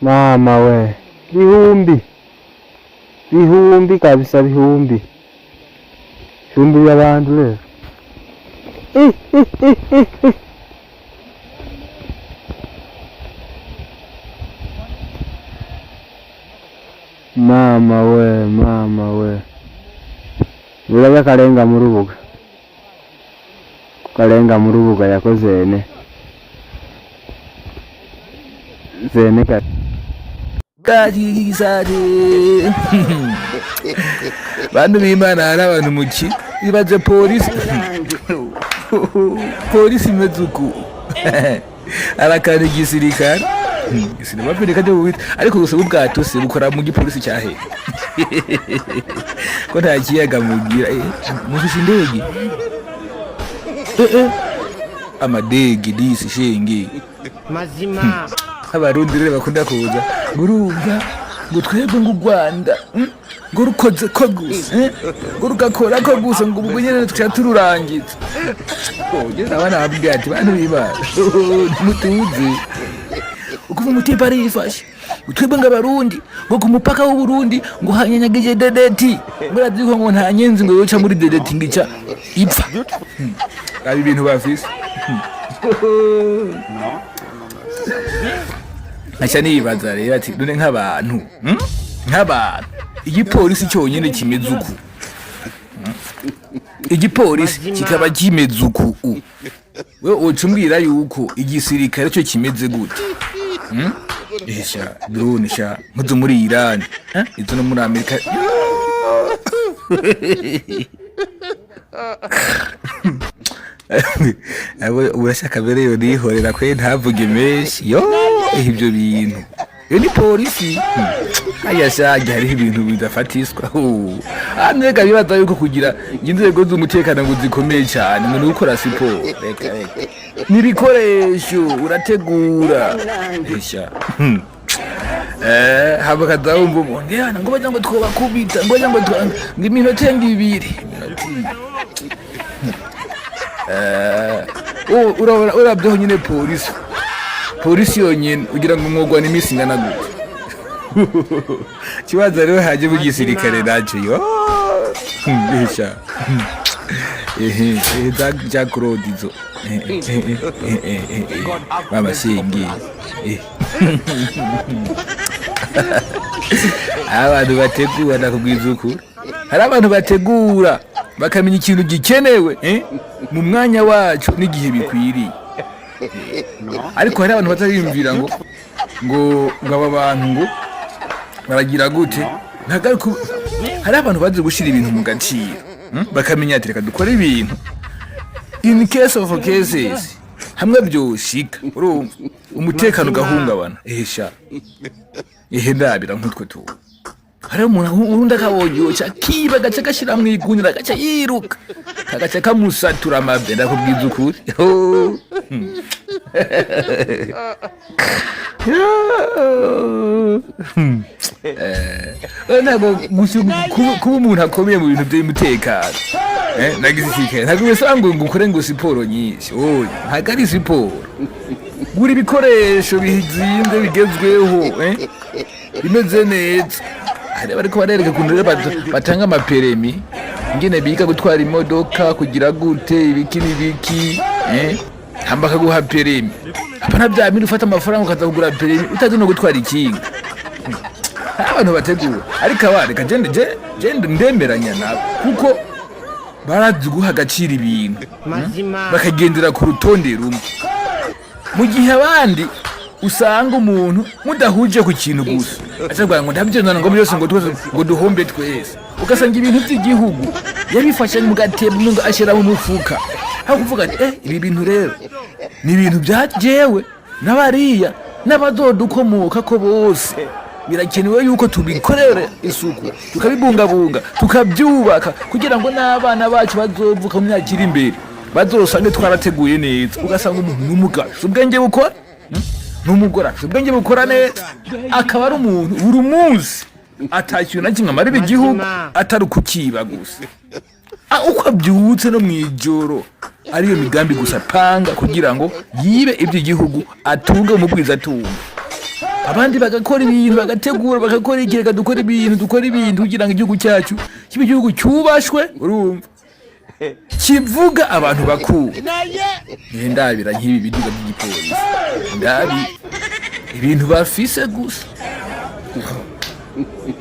Mama we, bihumbi bihumbi kabisa, bihumbi bihumbi by'abantu rero. Eh, eh, eh, eh, eh. Mama we, mama we, urabya Kalenga mu rubuga, Kalenga mu rubuga yakoze ene zene Bwagisare bantu b'Imana, hari abantu muki ibaze polisi, polisi imeze uku, arakana igisirikare sinababwira ko bubita, ariko gusa ubwato se bukora mu gipolisi cyahe ko nta kiyaga mugira? Mufise indege, amadege disi shenge. Mazima. Abarundi rero bakunda kuza ngo urumva ngo twebwe ngo u Rwanda, ngo rukoze ko gusa, ngo rugakora ko gusa, ngo ubwo nyene tuca tururangiza. Ugeze abana babwira ati: "Bantu b'Imana, ntimutuzi ukuva umutipe arifashe ngo twebwe ngo Abarundi ngo ku mupaka w'Uburundi ngo hanyanyagije dedeti, murazi ko ngo nta nyenzi ngo yoca muri dedeti ngo ica ipfa." Raba ibintu bafise. Nkaca nibaza rero ati: "None nk'abantu, Nk'abantu igipolisi cyonyine kimeze uku, Igipolisi kikaba kimeze uku, we uca umbwira yuko igisirikare cyo kimeze gute? Sha drone sha nkozo muri Iran, eh? Izo no muri Amerika. Abo urashaka mbere yo nihorera kwe ntavuge menshi yo ibyo bintu. Iyo ni polisi haya shaje, hariho ibintu bidafatiswa. Hano reka bibaza yuko kugira inzego z'umutekano ngo zikomeye cyane ngo ni gukora siporo. Reka reka, ni ibikoresho urategura esha. Haba kaza wumva umuntu yana ngo bajya ngo twobakubita, ngo bajya ngo ngo iminota ngo 2, iminota 2. Urabona urabyeho nyine polisi, polisi yonyine ugira ngo mwogwa n'iminsi ingana gute? Kibazo rero haje mu gisirikare nacyo yo mbesha ehe ehe za Jack Claude izo babashingiye abantu bategura. Ndakubwiza ukuri, hari abantu bategura bakamenya ikintu gikenewe mu mwanya wacu n'igihe bikwiriye, ariko hari abantu batariyumvira ngo aba bantu ngo baragira gute. Ntabwo ari hari abantu bazi gushyira ibintu mu gaciro, Bakamenya ati: "Reka dukore ibintu in case of cases, hamwe byoshika, urumva umutekano ugahungabana." Ehesha ehe, ndabira nk'utwo tuntu, hariho umuntu urundi akabonye yoca kiba gaca gashyira mu igunira, gaca yiruka kagaca kamusatura amabye. Ndakubwiza ukuri. Oh. Ntabwo kuba umuntu akomeye mu bintu by'umutekano na gisirikare ntabwo bisaba ngo ukore ngo siporo nyinshi. Oya, ntabwo ari siporo. Gura ibikoresho bizinze bigezweho, bimeze neza. Hari bariko barereka ukuntu rero batanga amapermis, ingene biga gutwara imodoka, kugira gute, ibiki n'ibiki, hamba akaguha permis. Hapana bya bindi ufata amafaranga ukaza kugura permis utazi no gutwara ikinga. Hari abantu bategura, ariko abareka je ndemeranya nabo kuko barazi guha agaciro ibintu, Mazima. bakagendera ku rutonde rumwe, mu gihe abandi usanga umuntu mudahuje ku kintu gusa acavuga ngo ndabyonana, ngo byose ngo twese ngo duhombe twese. Ugasanga ibintu by'igihugu yabifashe mu gatebo ngo ashyira mu mufuka, aho kuvuga ati: "Ibi bintu rero ni ibintu bya jewe n'abariya n'abazodukomoka ko bose, birakenewe yuko tubikorera isuku, tukabibungabunga, tukabyubaka kugira ngo n'abana bacu bazovuka mu myaka iri imbere bazosange twarateguye neza." Ugasanga umuntu n'umugabo afise ubwenge bukora, n'umugore afise ubwenge bukora neza, akaba ari umuntu buri munsi ata kintu na kimwe amarira igihugu atari ukukiba gusa. Uko abyutse no mw'ijoro ariyo migambi gusa apanga kugira ngo yibe iby'igihugu, atunge umugwiza atunga. Abandi bagakora ibintu, bagategura, bagakora iki, reka dukora ibintu, dukora ibintu kugira ngo igihugu cyacu kibe igihugu cyubashwe, urumva, kivuga abantu bakuru. Ndabira nk'ibi biduga by'igipolisi, ndabi ibintu bafise gusa.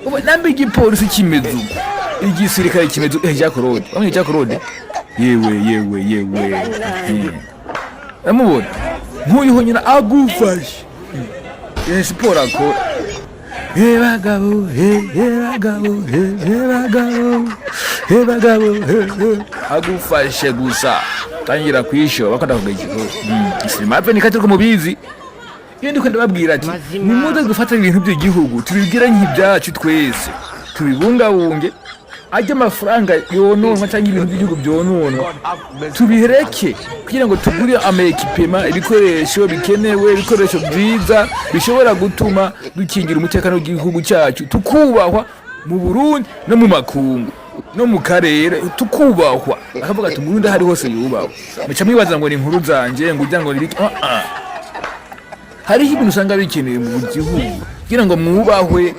Ubu nambe igipolisi kimeze uko, igisirikare kimeze uko. Jacques Claude, wamenye Jacques Claude? Yewe, yewe, yewe! Uramubona nk'uyu honyine agufashe. Siporo akora. He bagabo, he, he bagabo, he, he bagabo, he bagabo, he, he. Agufashe gusa, tangira kwishoba bakunda kugira igikorwa. Sinimapfe ni ko mubizi. Iyo ndiko ndababwira ati Mazima. Nimuze dufate ibintu by'igihugu, tubibwire nk'ibyacu twese, tubibungabunge. Ajya amafaranga yononwa cyangwa ibintu by'igihugu byononwa, tubireke kugira ngo tugure ama équipements, ibikoresho bikenewe, ibikoresho byiza bishobora gutuma dukingira umutekano w'igihugu cyacu, tukubahwa mu Burundi no mu makungu no mu karere, tukubahwa. Bakavuga ati Umurundi aho ari hose yubahwa. Muca mwibaza ngo ni inkuru zanje, ngo ujya ngo ni ibiki. Ah, ah. Hariho ibintu usanga bikenewe mu gihugu kugira ngo mwubahwe,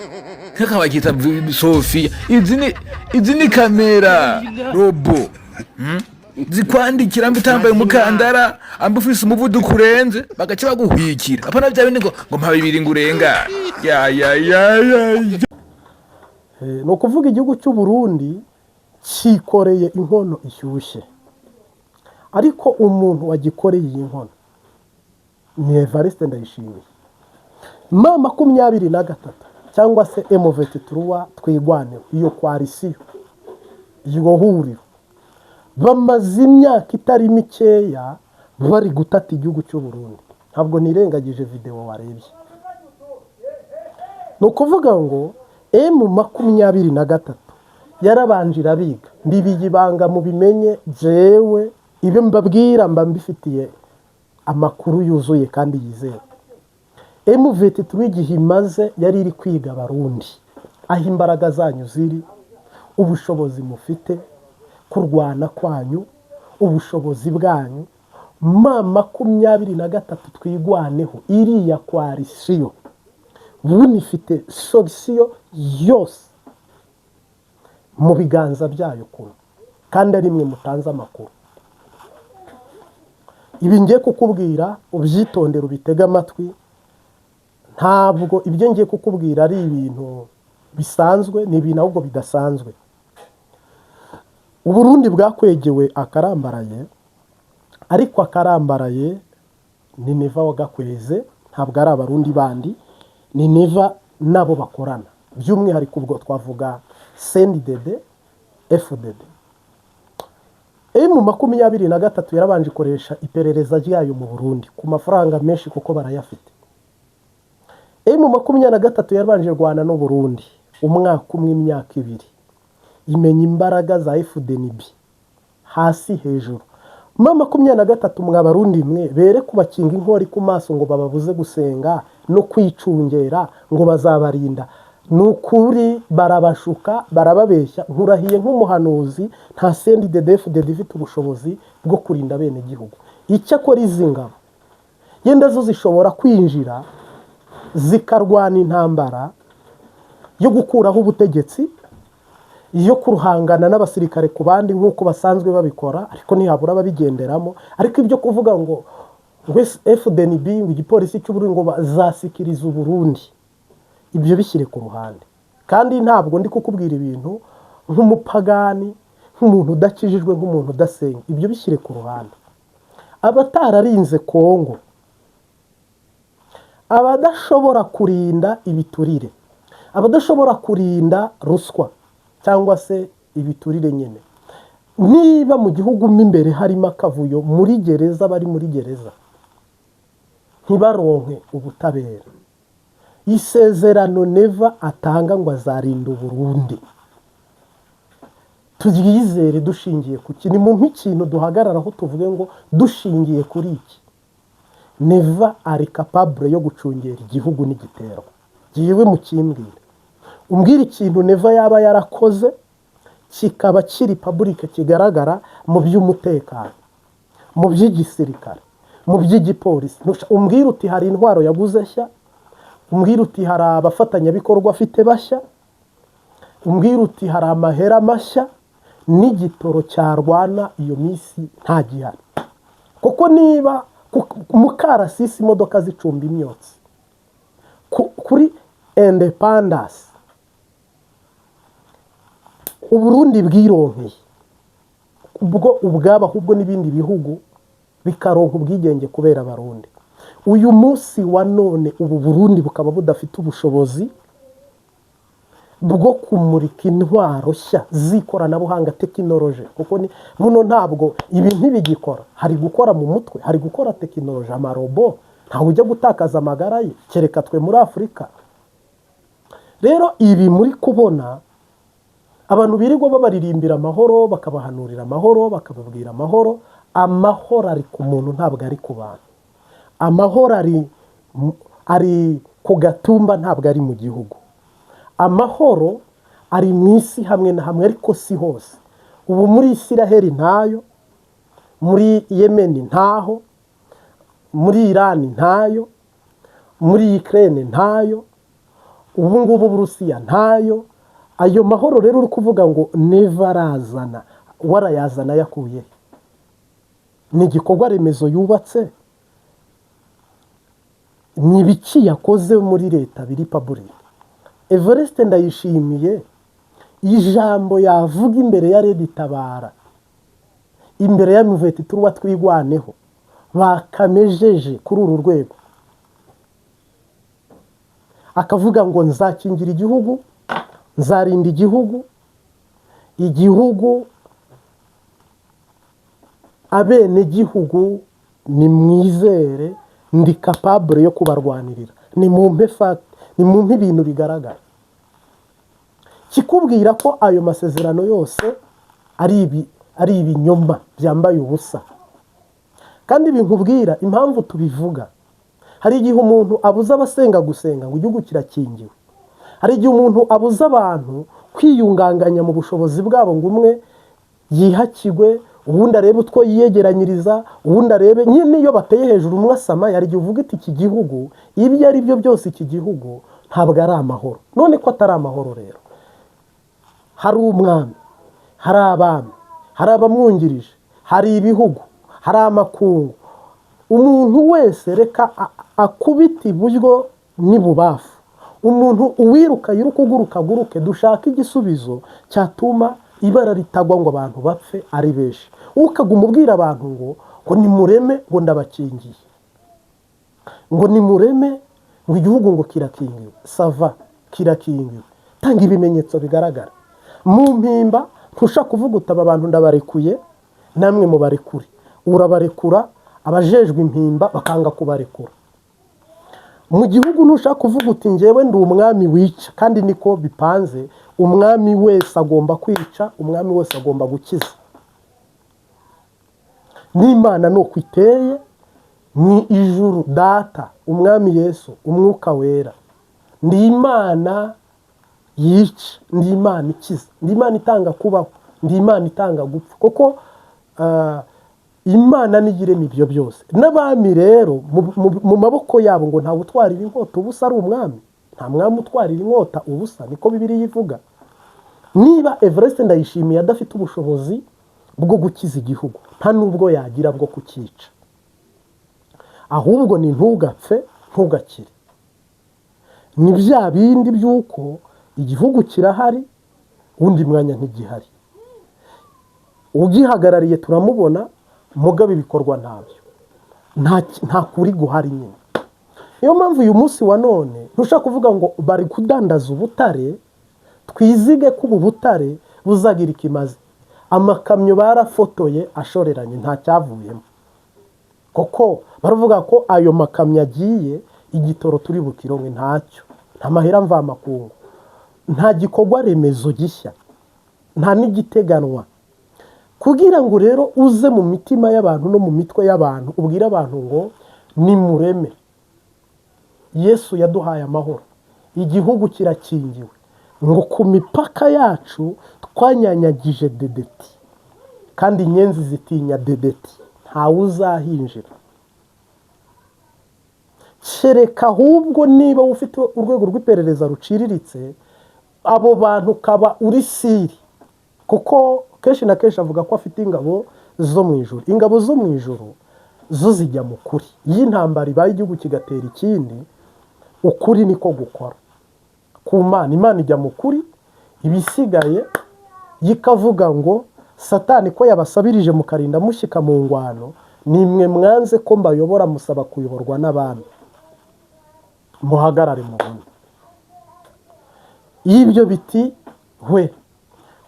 nk'akabakita Sofiya. Izi ni kamera robot, Zikwandikira mba utambaye umukandara, amba ufise umuvuduko urenze, bagaca baguhwikira. Apana bya bindi ngo mpa bibiri ngo urengane. Ya, ya, ya, ya, ya. Ni ukuvuga igihugu cy'u Burundi cyikoreye inkono ishyushye, ariko umuntu wagikoreye iyi nkono ni Evariste Ndayishimiye. M23 cyangwa se M23 Twirwaneho, iyo coalition, iryo huriro, bamaze imyaka itari mikeya bari gutata igihugu cy'u Burundi. Ntabwo nirengagije videwo warebye. Ni ukuvuga ngo M23 yarabanje irabiga. Mbibiye ibanga, mubimenye. Jewe ibyo mbabwira mba mbifitiye amakuru yuzuye kandi yizewe. M23 igihe imaze yari iri kwiga Abarundi, aho imbaraga zanyu ziri, ubushobozi mufite, kurwana kwanyu, ubushobozi bwanyu. M23 Twirwaneho, iriya coalition bunifite solution yose mu biganza byayo kuno, kandi ari mwe mutanze amakuru. Ibi ngiye kukubwira ubyitondere, ubitege amatwi. Ntabwo ibyo ngiye kukubwira ari ibintu bisanzwe, ni ibintu ahubwo bidasanzwe. Uburundi bwakwegewe akarambaraye, ariko akarambaraye ni Neva wagakweze, ntabwo ari Abarundi bandi, ni Neva n'abo bakorana. By'umwihariko ubwo twavuga CNDD FDD. M23 yarabanje ikoresha iperereza ryayo mu Burundi ku mafaranga menshi, kuko barayafite. M23 yarabanje rwana n'Uburundi umwaka umwe, imyaka 2, imenya imbaraga za FDNB hasi hejuru. M23, mwa Barundi mwe, bere kubakinga inkori ku maso ngo bababuze gusenga no kwicungera ngo bazabarinda. Ni ukuri barabashuka, barababeshya. Nkurahiye nk'umuhanuzi, nta CNDD-FDD ifite ubushobozi bwo kurinda bene gihugu. Icyakora izi ngabo yenda zo zishobora kwinjira zikarwana intambara yo gukuraho ubutegetsi, yo kuruhangana n'abasirikare ku bandi nk'uko basanzwe babikora, ariko ntihabura ababigenderamo. Ariko ibyo kuvuga ngo FDNB, ngo igipolisi cy'Uburundi, ngo bazasikiriza Uburundi, ibyo bishyire ku ruhande. Kandi ntabwo ndi kukubwira ibintu nk'umupagani, nk'umuntu udakijijwe, nk'umuntu udasenga. Ibyo bishyire ku ruhande. Abatararinze Kongo, abadashobora kurinda ibiturire, abadashobora kurinda ruswa cyangwa se ibiturire nyine, niba mu gihugu mo imbere harimo akavuyo, muri gereza, bari muri gereza ntibaronke ubutabera, isezerano Neva atanga ngo azarinda Uburundi, turyizere dushingiye ku ki? Ni mu nk'ikintu duhagararaho tuvuge ngo dushingiye kuri iki, Neva ari capable yo gucungera igihugu n'igitero? Ngiwe mukimbwire, umbwire ikintu Neva yaba yarakoze kikaba kiri public, kigaragara mu by'umutekano, mu by'igisirikare, mu by'igipolisi. Umbwire uti hari intwaro yaguze nshya. Umbwira uti hari abafatanyabikorwa afite bashya, umbwira uti hari amahera mashya n'igitoro cyarwana iyo minsi nta gihari. Kuko niba mukarasisi imodoka zicumba imyotsi kuri independence, Uburundi bwironkeye ubwo ubwabo, ahubwo n'ibindi bihugu bikaronka ubwigenge kubera Abarundi. Uyu munsi wa none ubu Burundi bukaba budafite ubushobozi bwo kumurika intwaro nshya z'ikoranabuhanga, tekinoloji, kuko ni buno ntabwo ibi ntibigikora, hari gukora mu mutwe, hari gukora tekinoloji, amarobo, ntawe ujya gutakaza amagara ye kereka twe muri Afurika. Rero ibi muri kubona abantu birirwa babaririmbira amahoro, bakabahanurira amahoro, bakababwira amahoro, amahoro ari ku muntu, ntabwo ari ku bantu. Amahoro ari ku gatumba, ntabwo ari mu gihugu. Amahoro ari mu isi hamwe na hamwe, ariko si hose. Ubu muri Isiraheli ntayo, muri Yemeni ntaho, muri Irani ntayo, muri Ukraine ntayo, ubu ngubu Burusiya ntayo. Ayo mahoro rero uri kuvuga ngo Neva arazana, warayazana yakuye he? Ni igikorwa remezo yubatse? Ni ibiki yakoze muri leta biri public? Evariste Ndayishimiye ijambo yavuga imbere ya RED Tabara, imbere ya Muveti Turuwa Twigwaneho, bakamejeje kuri uru rwego, akavuga ngo nzakingira igihugu, nzarinda igihugu, igihugu abenegihugu nimwizere, ndi capable yo kubarwanirira, nimumpe fact, nimumpe ibintu bigaragara. Kikubwira ko ayo masezerano yose ari ibinyoma byambaye ubusa. Kandi ibi nkubwira impamvu tubivuga, hari igihe umuntu abuza abasenga gusenga ngo igihugu kirakingiwe, hari igihe umuntu abuza abantu kwiyunganganya mu bushobozi bwabo ngo umwe yihakigwe, ubundi arebe utwo yiyegeranyiriza, ubundi arebe nyine iyo bateye hejuru umwe asama. Hari igihe uvuga iti iki gihugu, ibyo ari byo byose, iki gihugu ntabwo ari amahoro. None ko atari amahoro rero, hari umwami, hari abami, hari abamwungirije, hari ibihugu, hari amakungu. Umuntu wese reka akubite iburyo n'ibubafu, umuntu uwiruka yiruka, uguruka aguruke, dushake igisubizo cyatuma ibara ritagwa ngo abantu bapfe ari benshi. Ukaguma ubwira abantu ngo nimureme, ngo ndabakingiye, ngo nimureme, ngo igihugu ngo kirakingiwe, ça va, kirakingiwe, tanga ibimenyetso bigaragara. Mu Mpimba ntushaka kuvuga uti aba bantu ndabarekuye, namwe mubarekure. Urabarekura, abajejwe impimba bakanga kubarekura. Mu gihugu ntushaka kuvuga uti ngewe ndi umwami wica, kandi niko bipanze, umwami wese agomba kwica, umwami wese agomba gukiza. N'Imana ni uko iteye mu ijuru, Data, Umwami Yesu, Umwuka Wera. Ndi Imana yica, ndi Imana ikiza, ndi Imana itanga kubaho, ndi Imana itanga gupfa, kuko Imana niyo irema ibyo byose. N'abami rero mu maboko yabo ngo ntawe utwarira inkota ubusa ari umwami, nta mwami utwarira inkota ubusa, niko Bibiliya ivuga. Niba Evariste Ndayishimiye adafite ubushobozi bwo gukiza igihugu, nta n'ubwo yagira bwo kucyica. Ahubwo ni ntugapfe ntugakire, ni bya bindi by'uko igihugu kirahari, undi mwanya ntigihari, ugihagarariye turamubona, mugabo ibikorwa ntabyo, nta kuri guhari nyine. Niyo mpamvu uyu munsi wa none ntushobora kuvuga ngo bari kudandaza ubutare, twizige ko ubu butare buzagira ikimaze. Amakamyo barafotoye ashoreranye, nta cyavuyemo, kuko baravuga ko ayo makamyo agiye, igitoro turi bukironke ntacyo, nta mahera mvamakungu, nta gikorwa remezo gishya, nta n'igiteganwa. Kugira ngo rero uze mu mitima y'abantu no mu mitwe y'abantu, ubwire abantu ngo nimureme, Yesu yaduhaye amahoro, igihugu kirakingiwe, ngo ku mipaka yacu twanyanyagije dedeti, kandi inyenzi zitinya dedeti, ntawe uzahinjira. Kereka ahubwo niba ufite urwego rw'iperereza ruciriritse, abo bantu ukaba uri sûr, kuko kenshi na kenshi avuga ko afite ingabo zo mu ijuru. Ingabo zo mu ijuru zo zijya mu kuri. Iyo intambara ibaye, igihugu kigatera ikindi, ukuri niko gukora ku Mana. Imana ijya mu kuri, ibisigaye ikavuga ngo Satani ko yabasabirije mukarinda mushyika mu ngwano, nimwe mwanze ko mbayobora, musaba kuyoborwa n'abami, muhagarare mubone. Ibyo biti we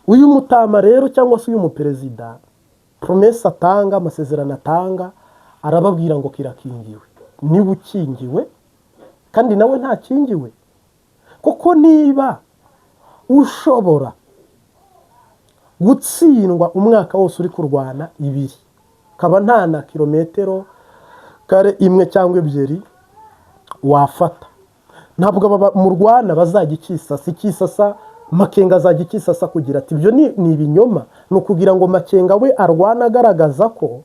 uyu mutama rero cyangwa se uyu muperezida, promesse atanga, amasezerano atanga, arababwira ngo kirakingiwe. Niba ukingiwe kandi nawe ntakingiwe, kuko niba ushobora gutsindwa umwaka wose uri kurwana 2, ukaba nta na kilometero kare imwe cyangwa ebyiri wafata, ntabwo aba murwana bazajya ikisasa ikisasa. Makenga azajya ikisasa kugira ati ibyo ni ibinyoma. Ni ukugira ngo Makenga we arwane agaragaza ko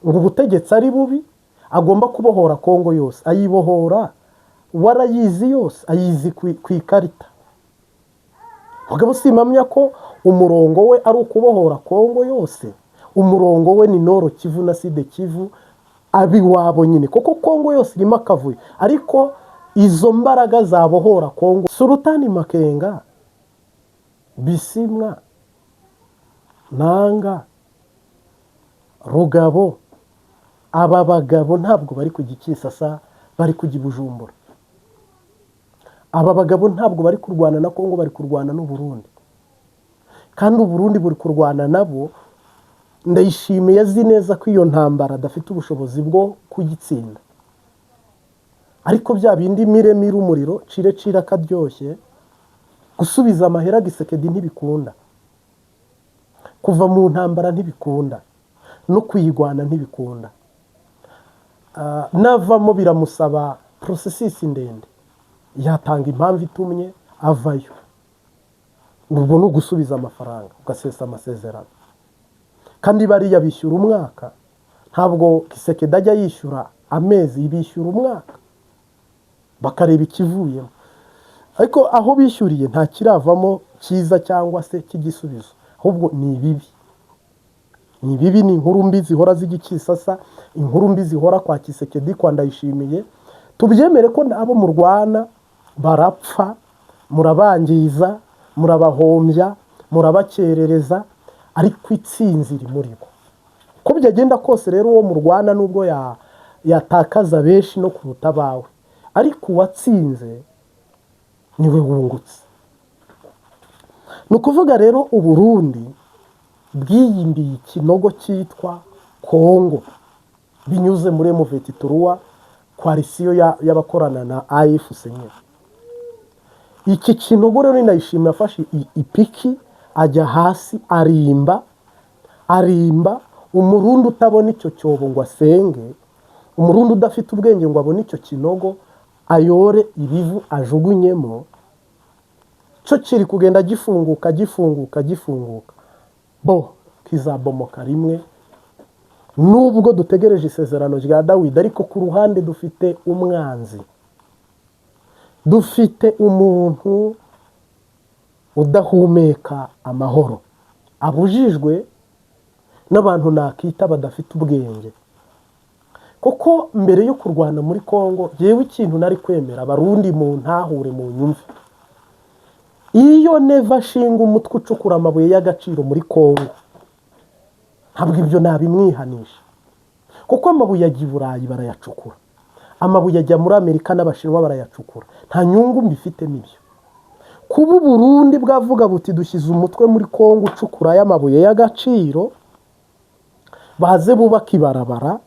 ngo ubutegetsi ari bubi, agomba kubohora Kongo yose. Ayibohora warayizi yose, ayizi ku ikarita. Mugabo simpamya ko umurongo we ari ukubohora Kongo yose. Umurongo we ni Nord Kivu na Sud Kivu, ab'iwabo nyine, kuko Kongo yose irimo akavuyo. Ariko izo mbaraga zabohora Kongo, Sultani Makenga, Bisimwa, Nanga, Rugabo, aba bagabo ntabwo bari kujya ikisasa, bari kujya i Bujumbura. Aba bagabo ntabwo bari kurwana na Kongo, bari kurwana n'Uburundi, kandi Uburundi buri kurwana nabo. Ndayishimiye azi neza ko iyo ntambara adafite ubushobozi bwo kuyitsinda, ariko bya bindi mire mire umuriro cire cire akaryoshye. Gusubiza amahera Gisekedi ntibikunda, kuva mu ntambara ntibikunda, no kuyigwana ntibikunda. Navamo biramusaba processus ndende, yatanga impamvu itumye avayo. Ubwo ni ugusubiza amafaranga, ugasesa amasezerano. Kandi bariya bishyura umwaka, ntabwo Gisekedi ajya yishyura amezi, bishyura umwaka bakareba ikivuyemo. Ariko aho bishyuriye nta kiravamo cyiza cyangwa se cy'igisubizo, ahubwo ni ibibi, ni ibibi, ni inkuru mbi zihora zijya ikisasa, inkuru mbi zihora kwa Kisekedi, kwa Ndayishimiye. Tubyemere ko abo murwana barapfa, murabangiza, murabahombya, murabakerereza, ariko itsinzi iri muri bo. Uko byagenda kose rero, uwo murwana nubwo yatakaza benshi no kuruta abawe, ariko uwatsinze niwe wungutse. Ni ukuvuga rero Uburundi bwiyimbiye ikinogo cyitwa Kongo binyuze muri M23, coalition y'abakorana na AFC nyine. Iki kinogo rero, Ndayishimiye afashe ipiki ajya hasi arimba, arimba. Umurundi utabona icyo cyobo ngo asenge, Umurundi udafite ubwenge ngo abone icyo kinogo ayore ibivu ajugunyemo, cyo kiri kugenda gifunguka, gifunguka, gifunguka, bo kizabomoka rimwe. Nubwo dutegereje isezerano rya Dawidi, ariko ku ruhande dufite umwanzi, dufite umuntu udahumeka amahoro, abujijwe n'abantu nakita badafite ubwenge. Kuko mbere yo kurwana muri Kongo, yewe ikintu nari kwemera, Abarundi mu ntahure, mu nyumve, iyo Neva ashinga umutwe ucukura amabuye y'agaciro muri Kongo, ntabwo ibyo nabimwihanisha, kuko amabuye ajya i Burayi barayacukura, amabuye ajya muri Amerika n'Abashinwa barayacukura. Nta nyungu mbifitemo ibyo. Kuba Uburundi bwavuga buti dushyize umutwe muri Kongo ucukura y'amabuye y'agaciro, baze bubake ibarabara,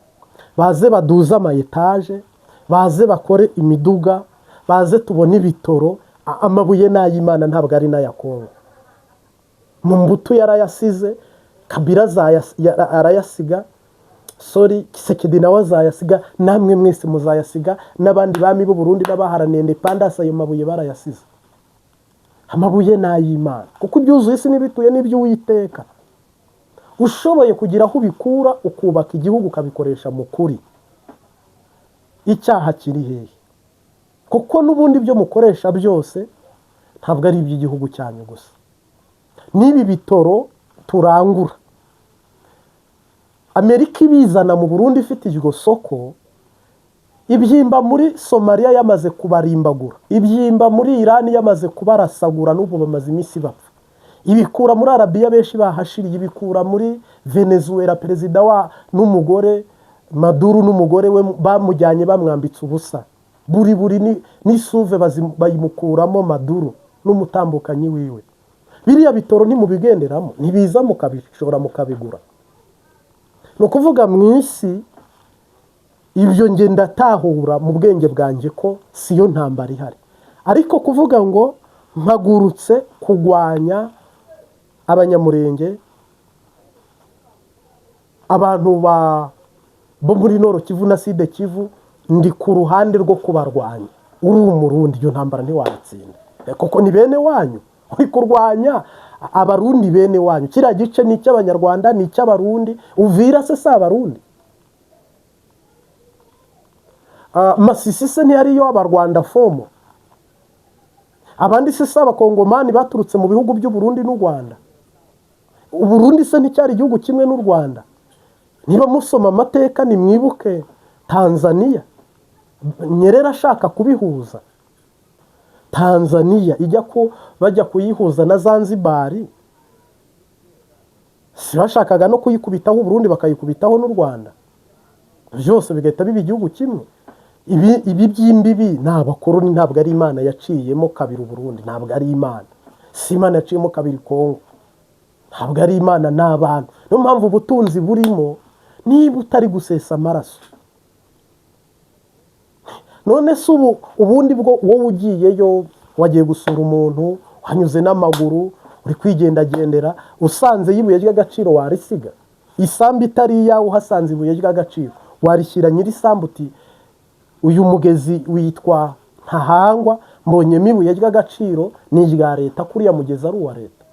baze baduze ama étages, baze bakore imiduga, baze tubone ibitoro. Amabuye ni ay'Imana, ntabwo ari n'aya Kongo. Mu mbuto yarayasize, Kabila arayasiga, sorry, Kisekedi nawe azayasiga, namwe mwese muzayasiga, n'abandi bami b'u Burundi n'abaharaniye indépendance ayo mabuye barayasize. Amabuye ni ay'Imana, kuko ibyuzuye isi n'ibituye n'iby'Uwiteka. Ushoboye kugira aho ubikura ukubaka igihugu, ukabikoresha mu kuri. Icyaha kiri hehe? Kuko n'ubundi ibyo mukoresha byose ntabwo ari iby'igihugu cyanyu gusa. N'ibi bitoro turangura, Amerika ibizana mu Burundi ifite iryo soko, ibyimba muri Somaliya yamaze kubarimbagura, ibyimba muri Irani yamaze kubarasagura, n'ubu bamaze iminsi bapfa, ibikura muri Arabiya benshi bahashiriye, ibikura muri Venezuela, perezida wa n'umugore Maduro n'umugore we bamujyanye bamwambitse ubusa, buri buri n'isuve bayimukuramo Maduro n'umutambukanyi wiwe. Biriya bitoro ntimubigenderamo, ntibiza mukabishora mukabigura. Ni ukuvuga mu isi ibyo nge ndatahura mu bwenge bwanjye ko siyo ntambara ihari, ariko kuvuga ngo mpagurutse kurwanya Abanyamurenge, abantu bo muri Nord Kivu na Sud Kivu, ndi ku ruhande rwo kubarwanya, uri Umurundi iyo ntambara ntiwayitsinda, kuko ni bene wanyu. Uri kurwanya Abarundi bene wanyu. Kiriya gice ni icy'Abanyarwanda, ni icy'Abarundi. Uvira se si Abarundi? Masisi se ntiyariyo Abarwanda fomo? Abandi se si Abakongomani baturutse mu bihugu by'Uburundi n'u Rwanda? Uburundi se nticyari igihugu kimwe n'u Rwanda? Niba musoma amateka nimwibuke Tanzania, Nyerere ashaka kubihuza. Tanzania ijya ku bajya kuyihuza na Zanzibari, si bashakaga no kuyikubitaho Uburundi, bakayikubitaho n'u Rwanda, byose bigahita biba igihugu kimwe? Ibi by'imbibi ni abakoroni, ntabwo ari Imana yaciyemo kabiri Uburundi, ntabwo ari Imana, si Imana yaciyemo kabiri Kongo, ntabwo ari Imana, ni abantu. Niyo mpamvu ubutunzi burimo niba utari gusesa amaraso. None se ubu ubundi bwo wowe ugiyeyo, wagiye gusura umuntu, wanyuze n'amaguru, uri kwigendagendera, usanze ibuye ry'agaciro, warisiga? Isambu itari iyawe uhasanze ibuye ry'agaciro, warishyira nyiri isambu uti: "Uyu mugezi witwa Ntahangwa, mbonyemo ibuye ry'agaciro, ni irya leta," kuriya mugezi ari uwa leta?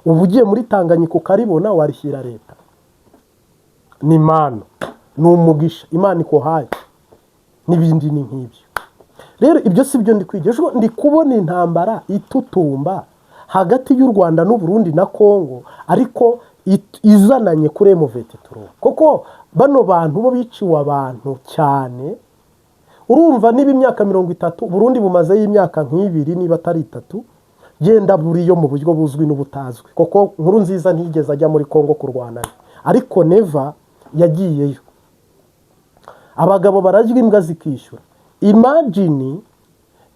Uba ugiye muri Tanganyika ukaribona, warishyira leta? Ni impano, ni umugisha Imana ikuhaye, n'ibindi ni nk'ibyo. Rero ibyo si byo ndi kwigisha. Ndi kubona intambara itutumba hagati y'u Rwanda n'Uburundi na Kongo, ariko izananye kuri M23, kuko bano bantu bo biciwe abantu cyane. Urumva niba imyaka 30 Burundi bumazeyo imyaka nk'ibiri niba atari itatu, genda buriyo mu buryo buzwi n'ubutazwi, kuko Nkurunziza ntiyigeze ajya muri Kongo kurwana, ariko Neva yagiyeyo. Abagabo bararya imbwa zikishyura. Imagine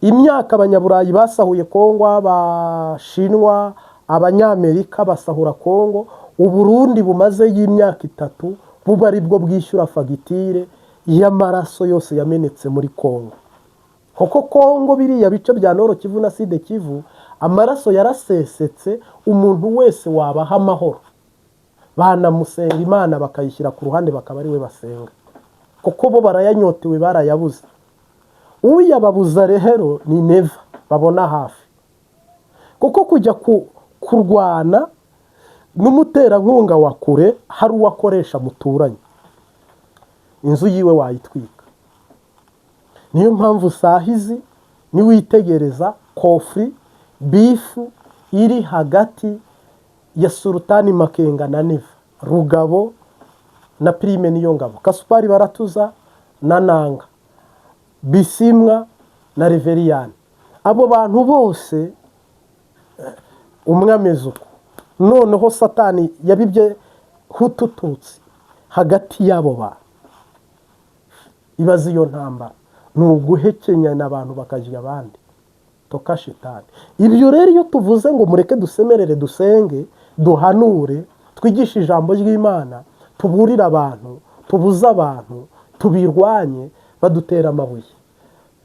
imyaka Abanyaburayi basahuye Kongo, Abashinwa, Abanyamerika basahura Kongo, Uburundi bumazeyo imyaka 3 buba ari bwo bwishyura fagitire y'amaraso yose yamenetse muri Kongo, kuko Kongo biriya bice bya Nord Kivu na Sud Kivu amaraso yarasesetse. Umuntu wese wabaha amahoro banamusenga Imana bakayishyira ku ruhande, bakaba ari we basenga, kuko bo barayanyotewe, barayabuze. Uyababuza rero ni Neva babona hafi, kuko kujya kurwana n'umuterankunga wa kure hari uwo akoresha muturanye, inzu yiwe wayitwika. Niyo mpamvu sahizi niwitegereza conflit, beef iri hagati ya Sultani Makenga na Neva, Rugabo na Prime Niyongabo, Kasupari Baratuza na Nanga, Bisimwa na Reveriyani, abo bantu bose umwe ameze uko. Noneho Satani yabibye Hutu-Tutsi hagati y'abo bantu. Ibaze iyo ntambara ni uguhekenyana, abantu bakarya abandi, toka shitani. Ibyo rero iyo tuvuze ngo mureke dusemerere, dusenge, duhanure, twigishe ijambo ry'Imana, tuburire abantu, tubuze abantu, tubirwanye, badutera amabuye: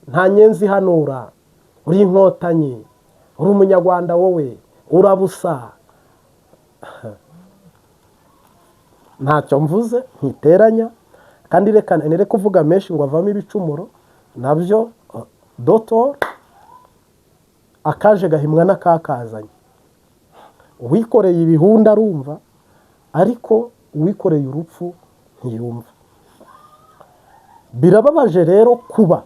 "Nta nyenzi ihanura, uri Inkotanyi, uri Umunyarwanda, wowe urabusa." Ntacyo mvuze, ntiteranya kandi reka nere kuvuga menshi ngo avamo ibicumuro nabyo. Dotor akaje gahimwa n'akakazanye. Uwikoreye ibihunda arumva, ariko uwikoreye urupfu ntiyumva. Birababaje rero kuba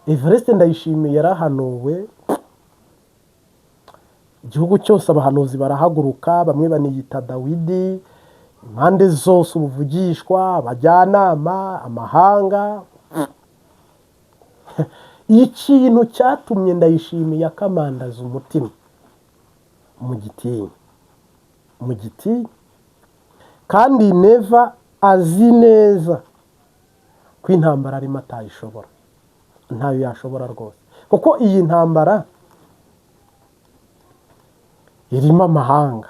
Evariste Ndayishimiye yarahanuwe, igihugu cyose abahanuzi barahaguruka, bamwe baniyita Dawidi, impande zose ubuvugishwa, abajyanama, amahanga. Ikintu cyatumye Ndayishimiye akamandaza umutima mu gitinya, mu gitinya, kandi Neva azi neza ko intambara arimo atayishobora, ntayo yashobora rwose, kuko iyi ntambara irimo amahanga.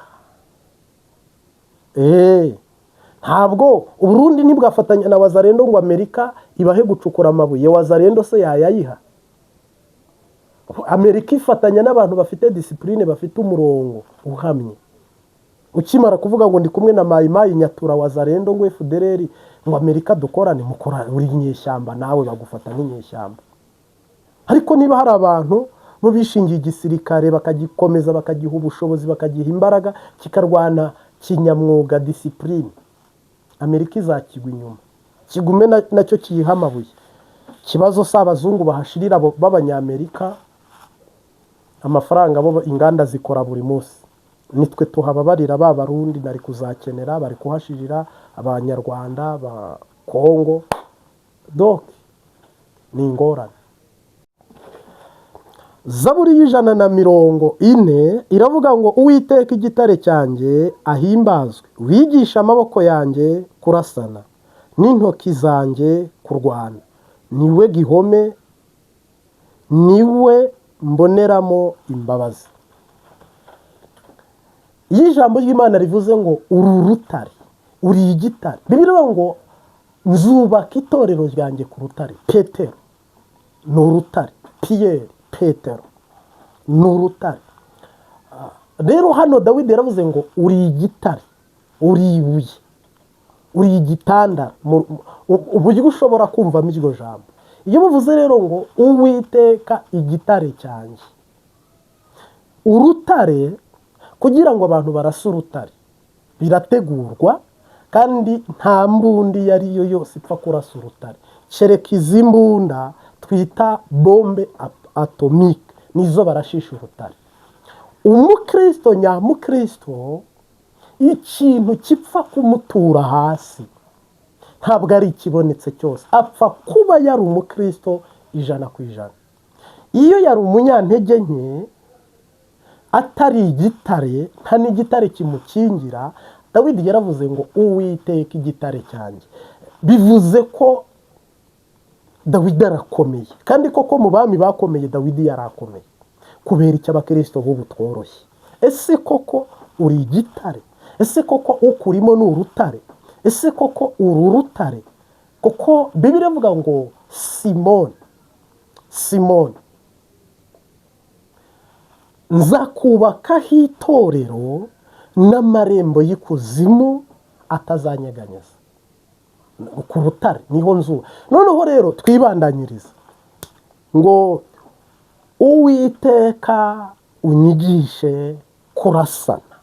Ntabwo Uburundi ntibwafatanya na Wazalendo ngo Amerika ibahe gucukura amabuye. Wazalendo se yayayiha? Amerika ifatanya n'abantu bafite discipline, bafite umurongo uhamye. Ukimara kuvuga ngo ndi kumwe na Mayi Mayi, Nyatura, Wazalendo, ngo FDLR, ngo Amerika dukorane, mukora uri inyeshyamba, nawe bagufata nk'inyeshyamba. Ariko niba hari abantu bo bishingiye igisirikare, bakagikomeza, bakagiha ubushobozi, bakagiha imbaraga, kikarwana kinyamwuga, discipline, Amerika izakigwa inyuma, kigume nacyo kiyiha amabuye. Ikibazo si abazungu bahashirira b'Abanyamerika amafaranga, bo inganda zikora buri munsi. Nitwe tuhababarira. Ba Barundi nari kuzakenera, bari kuhashirira Abanyarwanda ba Kongo, donc ni ingorane. Zaburi y'140 iravuga ngo: "Uwiteka igitare cyanjye ahimbazwe, wigisha amaboko yanjye kurasana n'intoki zanjye kurwana. Niwe gihome, niwe mboneramo imbabazi." Iyo ijambo ry'Imana rivuze ngo uru rutare, uri igitare, bibiliya ngo nzubaka itorero ryanjye ku rutare. Petero ni urutare, Piyeri, Petero ni urutare. Rero hano Dawidi yaravuze ngo uri igitare, uri ibuye, uri igitanda, uburyo ushobora kumvamo iryo jambo. Iyo buvuze rero ngo Uwiteka igitare cyanjye, urutare, kugira ngo abantu barase urutare birategurwa, kandi nta mbunda iyo ari yo yose ipfa kurasa urutare, kereka izi mbunda twita bombe atomique, nizo barashisha urutare. Umukristo nyamukristo, ikintu gipfa kumutura hasi ntabwo ari ikibonetse cyose, apfa kuba yari umukristo 100%. Iyo yari umunyantege nke, atari igitare, nta n'igitare kimukingira. Dawidi yaravuze ngo Uwiteka igitare cyanjye, bivuze ko Dawidi arakomeye. Kandi koko mu bami bakomeye, Dawidi yarakomeye. Kubera icyo abakirisito b'ubu tworoshye? Ese koko uri igitare? Ese koko ukurimo ni urutare? Ese koko uru rutare? Kuko Bibiliya ivuga ngo: "Simoni, Simoni, nzakubakaho itorero n'amarembo y'ikuzimu atazanyeganyeza." Ku rutare niho nzuba. Noneho rero twibandanyiriza ngo Uwiteka unyigishe kurasana,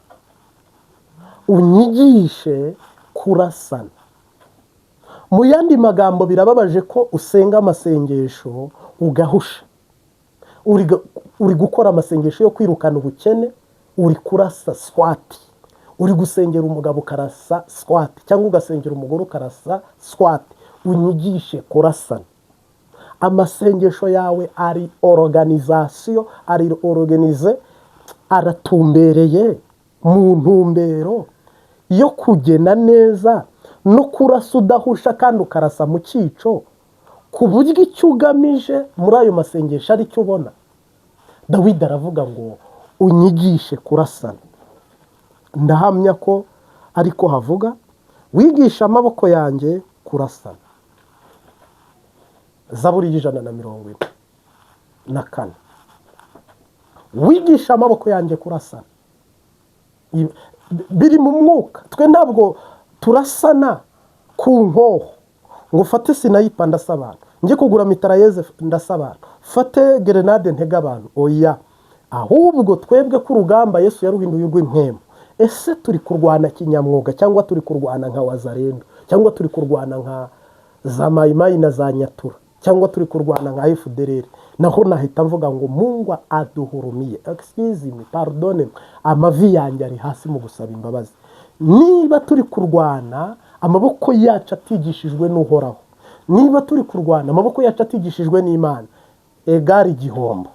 unyigishe kurasana. Mu yandi magambo, birababaje ko usenga amasengesho ugahusha. Uri gukora amasengesho yo kwirukana ubukene, uri kurasa swati. Uri gusengera umugabo ukarasa swati, cyangwa ugasengera umugore ukarasa swati. Unyigishe kurasana. Amasengesho yawe ari organisation, ari organisé, aratumbereye mu ntumbero yo kugena neza no kurasa udahusha, kandi ukarasa mu cyico, ku buryo icyo ugamije muri ayo masengesho ari cyo ubona. Dawidi aravuga ngo unyigishe kurasana. Ndahamya ko ariko havuga wigisha amaboko yanjye kurasana. Zaburi y'144: wigisha amaboko yanjye kurasana. Biri mu mwuka. Twe ntabwo turasana ku nkoho ngo ufate sniper ndasa abantu, njye kugura mitrailleuse ndasa abantu, fate grenade ntege abantu. Oya, ahubwo twebwe ko urugamba Yesu yaruhinduye urw'impemu. Ese turi kurwana kinyamwuga, cyangwa turi kurwana nka Wazalendo, cyangwa turi kurwana nka za Mayimayi na za Nyatura, cyangwa turi kurwana nka FDLR, naho nahita mvuga ngo "Mungu aduhurumie." Excuse me, pardon, amavi yanjye ari hasi mu gusaba imbabazi. Niba turi kurwana amaboko yacu atigishijwe n'Uhoraho, niba turi kurwana amaboko yacu atigishijwe n'Imana, egare igihombo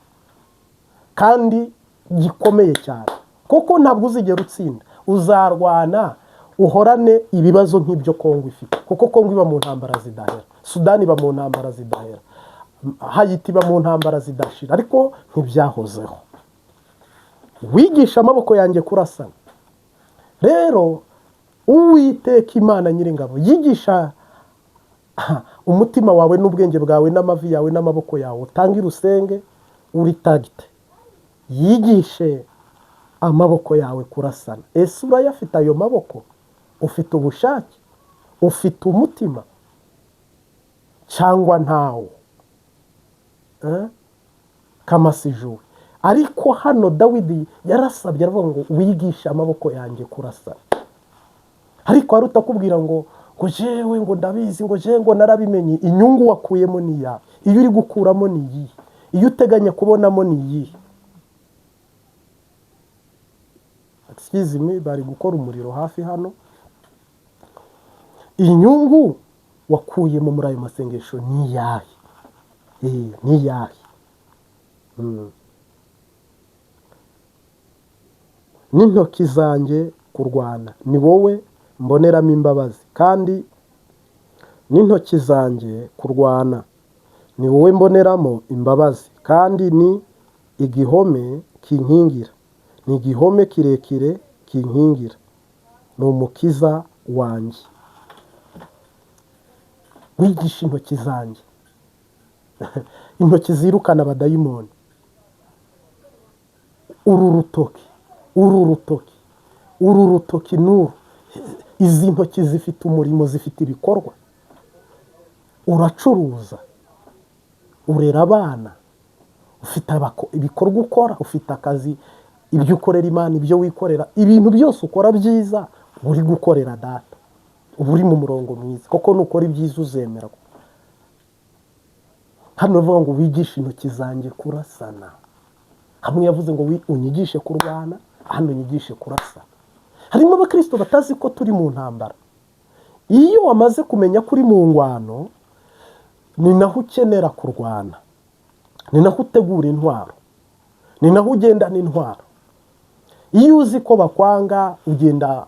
kandi gikomeye cyane, kuko ntabwo uzigera utsinda. Uzarwana uhorane ibibazo nk'ibyo Kongo ifite, kuko Kongo iba mu ntambara zidahera, Sudani iba mu ntambara zidahera, Hayiti iba mu ntambara zidashira, ariko ntibyahozeho. Wigisha amaboko yanjye kurasana. Rero Uwiteka Imana Nyiringabo yigisha umutima wawe n'ubwenge bwawe n'amavi yawe n'amaboko yawe, utange urusenge uri tagite, yigishe amaboko yawe kurasana. Ese urayafite ayo maboko? Ufite ubushake? Ufite umutima cyangwa ntawo? Kamasijuwe. Ariko hano Dawidi yarasabye, aravuga ngo "Wigishe amaboko yanjye kurasana." Ariko hari utakubwira ngo "Jewe ngo ndabizi," ngo "Jewe ngo narabimenye." Inyungu wakuyemo ni iyawe? Iyo uri gukuramo ni iyihe? Iyo uteganya kubonamo ni iyihe? Excuse me, bari gukora umuriro hafi hano. Inyungu wakuyemo muri ayo masengesho ni iyahe? Ni iyahe? N'intoki zanjye kurwana, ni wowe mboneramo imbabazi, kandi n'intoki zanjye kurwana, ni wowe mboneramo imbabazi, kandi ni igihome kinkingira, ni igihome kirekire kinkingira, ni umukiza wanjye. Wigisha intoki zanjye, intoki zirukana abadayimoni. Uru rutoki, uru rutoki, uru rutoki n'uru, izi ntoki zifite umurimo, zifite ibikorwa. Uracuruza, urera abana, ufite ibikorwa ukora, ufite akazi, ibyo ukorera Imana, ibyo wikorera, ibintu byose ukora byiza uri gukorera Data, uba uri mu murongo mwiza, kuko nukora ibyiza uzemera. Hano bavuga ngo "Wigishe intoki zanjye kurasana." Hamwe yavuze ngo "Unyigishe kurwana," hano "Unyigishe kurasana." Harimo abakristo batazi ko turi mu ntambara. Iyo wamaze kumenya ko uri mu ngwano, ni naho ukenera kurwana, ni naho utegura intwaro, ni naho ugendana intwaro. Iyo uzi ko bakwanga, ugenda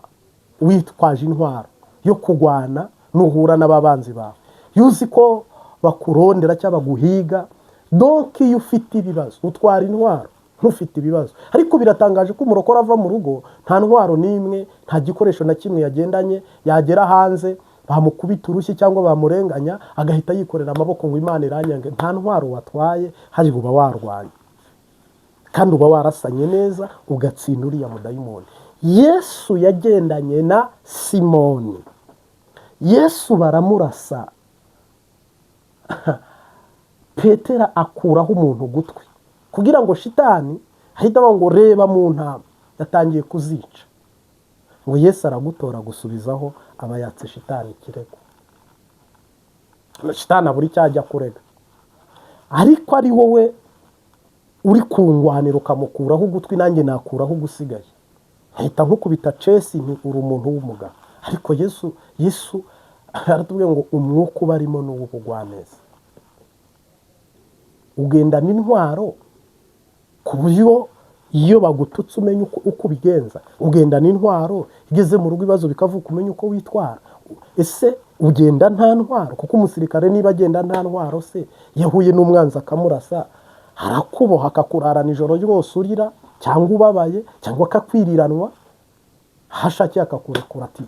witwaje intwaro yo kurwana nuhura n'ababanzi bawe. Iyo uzi ko bakurondera cyangwa baguhiga, donc iyo ufite ibibazo utwara intwaro ntufite ibibazo. Ariko biratangaje ko umurokore ava mu rugo nta ntwaro n'imwe, nta gikoresho na kimwe yagendanye, yagera hanze bamukubita urushyi cyangwa bamurenganya, agahita yikorera amaboko ngo "Imana iranyange." Nta ntwaro watwaye, hari uba warwanya kandi uba warasanye neza, ugatsinda uriya mudayimoni. Yesu yagendanye na Simoni, Yesu baramurasa, Petera akuraho umuntu ugutwi kugira ngo shitani ahite avuga ngo "Reba mu ntama yatangiye kuzica." Ngo Yesu aragutora gusubizaho, aba yatse shitani ikirego, shitani abura icyo ajya kurega. Ariko ari wowe uri kungwanira ukamukuraho ugutwi, nanjye nakuraho ugusigaye, nkahita nkukubita cesi, nti "Uri umuntu w'umugabo." Ariko Yesu aratubwira ngo umwuka ubarimo ni uw'ubugwaneza. Ugendana intwaro ku buryo iyo bagututse umenya uko ubigenza. Ugendana intwaro, igeze mu rugo ibibazo bikavuka umenya uko witwara. Ese ugenda nta ntwaro? Kuko umusirikare niba agenda nta ntwaro, se yahuye n'umwanzi akamurasa, arakuboha akakurarana ijoro ryose urira cyangwa ubabaye, cyangwa akakwiriranwa, hashakiye akakurekura ati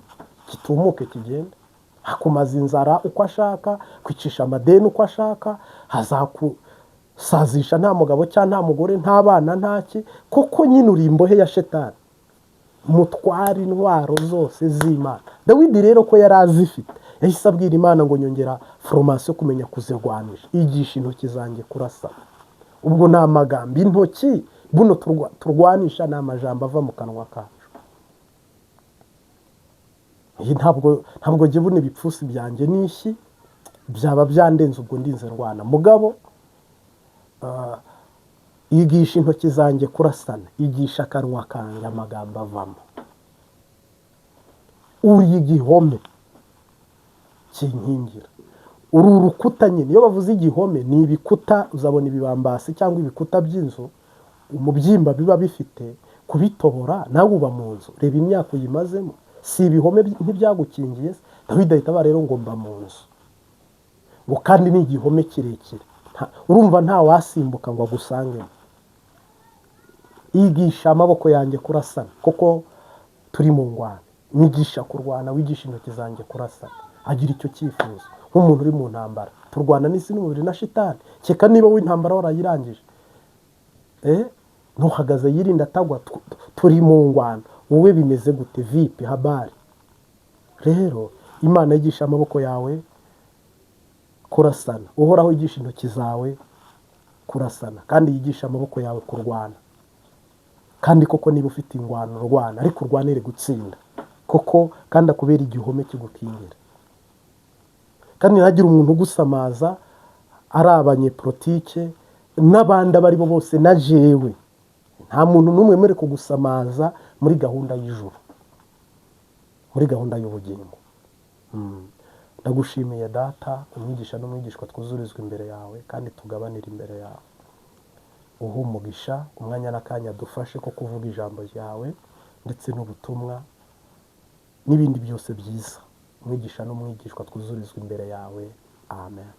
"Gitumuke kigende." Akumaza inzara uko ashaka, kwicisha amadeni uko ashaka, hazakusazisha nta mugabo cyangwa nta mugore, nta bana, ntaki, kuko nyine uri imbohe ya shetani. Mutware intwaro zose z'Imana. Dawidi rero ko yari azifite, yahise abwira Imana ngo "Nyongera formation kumenya kuzirwanisha, igisha intoki zanjye kurasana." Ubwo ni amagambo, intoki buno turwanisha ni amajambo ava mu kanwa kacu. Iyi ntabwo njye buno ibipfusi byanjye n'ishyi. Byaba byandenze ubwo ndinze ndwana. Mugabo igisha intoki zanjye kurasana, igisha akanwa kanjye amagambo avamo. Uri igihome kinkingira, uru urukuta nyine. Iyo bavuze igihome ni ibikuta, uzabona ibibambasi cyangwa ibikuta by'inzu, umubyimba biba bifite kubitobora. Nawe uba mu nzu, reba imyaka uyimazemo, si ibihome ntibyagukingiye se? Dawidi ahita aba rero ngo mba mu nzu, ngo kandi ni igihome kirekire. Urumva nta wasimbuka ngo agusangemo. Yigisha amaboko yanjye kurasana, kuko turi mu ngwano. Nyigisha kurwana, wigisha intoki zanjye kurasana. Agira icyo cyifuzo nk'umuntu uri mu ntambara. Turwana n'isi n'umubiri na shitani. Keka niba w'intambara warayirangije, ntuhagaze yirinda atagwa. Turi mu ngwano, wowe bimeze gute? Vipi habari? Rero Imana yigisha amaboko yawe kurasana, Uhoraho yigisha intoki zawe kurasana, kandi yigisha amaboko yawe kurwana. Kandi koko niba ufite ingwano urwana, ariko urwanire gutsinda koko, kandi akubera igihome kigukingira. Kandi ntihagire umuntu ugusamaza, ari abanyepolitike n'abandi abo ari bo bose na jewe, nta muntu n'umwe wemerewe kugusamaza muri gahunda y'ijuru, muri gahunda y'ubugingo. Ndagushimiye Data, umwigisha n'umwigishwa twuzurizwa imbere yawe kandi tugabanire imbere yawe. Uha umugisha umwanya n'akanya dufashe ko kuvuga ijambo ryawe ndetse n'ubutumwa n'ibindi byose byiza. Umwigisha n'umwigishwa twuzurizwa imbere yawe. Amen.